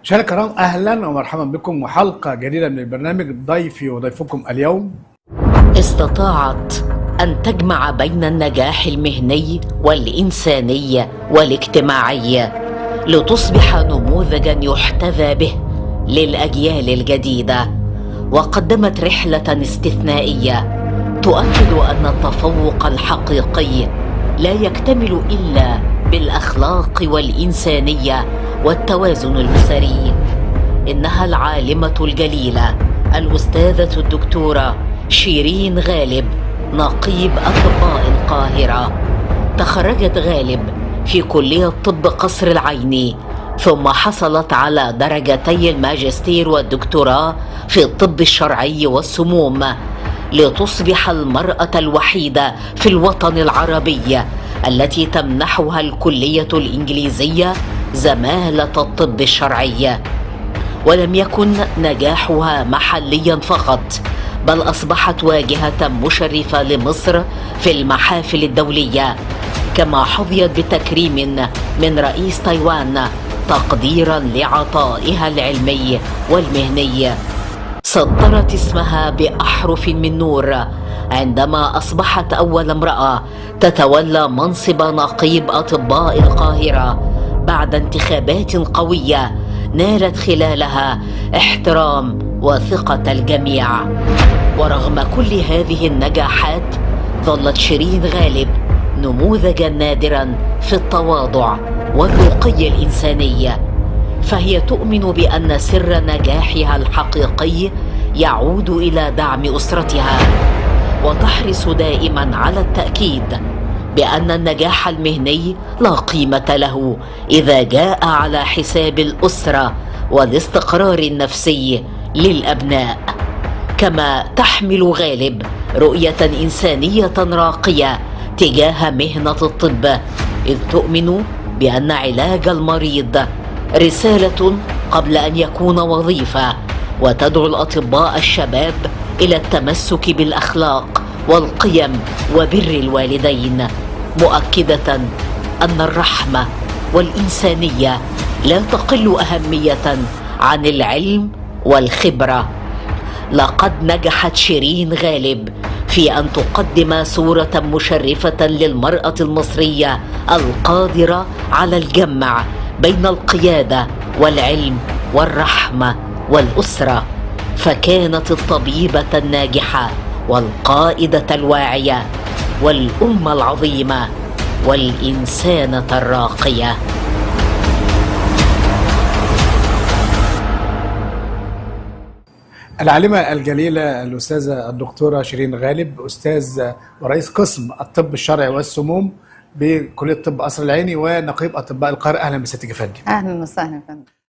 مشاهدينا الكرام، اهلا ومرحبا بكم وحلقه جديدة من البرنامج. ضيفي وضيفكم اليوم استطاعت أن تجمع بين النجاح المهني والإنساني والاجتماعي لتصبح نموذجا يحتذى به للأجيال الجديدة، وقدمت رحلة استثنائية تؤكد أن التفوق الحقيقي لا يكتمل إلا بالأخلاق والإنسانية والتوازن الأسري. إنها العالمة الجليلة الأستاذة الدكتورة شيرين غالب، نقيب أطباء القاهرة. تخرجت غالب في كلية طب قصر العيني، ثم حصلت على درجتي الماجستير والدكتوراه في الطب الشرعي والسموم، لتصبح المرأة الوحيدة في الوطن العربي التي تمنحها الكلية الإنجليزية زمالة الطب الشرعي. ولم يكن نجاحها محليا فقط، بل أصبحت واجهة مشرفة لمصر في المحافل الدولية، كما حظيت بتكريم من رئيس تايوان تقديرا لعطائها العلمي والمهني. سطرت اسمها بأحرف من نور عندما أصبحت أول امرأة تتولى منصب نقيب أطباء القاهرة بعد انتخابات قوية نالت خلالها احترام وثقة الجميع. ورغم كل هذه النجاحات، ظلت شيرين غالب نموذجا نادرا في التواضع والرقي الإنساني، فهي تؤمن بأن سر نجاحها الحقيقي يعود إلى دعم أسرتها، وتحرص دائما على التأكيد بأن النجاح المهني لا قيمة له إذا جاء على حساب الأسرة والاستقرار النفسي للأبناء. كما تحمل غالب رؤية إنسانية راقية تجاه مهنة الطب، إذ تؤمن بأن علاج المريض رسالة قبل أن يكون وظيفة، وتدعو الأطباء الشباب إلى التمسك بالأخلاق والقيم وبر الوالدين، مؤكدة أن الرحمة والإنسانية لا تقل أهمية عن العلم والخبرة. لقد نجحت شيرين غالب في أن تقدم صورة مشرفة للمرأة المصرية القادرة على الجمع بين القيادة والعلم والرحمة والأسرة، فكانت الطبيبة الناجحة والقائدة الواعية والأم العظيمة والإنسانة الراقية. العالمة الجليلة الأستاذة الدكتورة شيرين غالب، أستاذ ورئيس قسم الطب الشرعي والسموم بكلية طب قصر العيني ونقيب أطباء القاهرة. أهلا بسيادتك يا فندم. اهلا وسهلا يا فندم.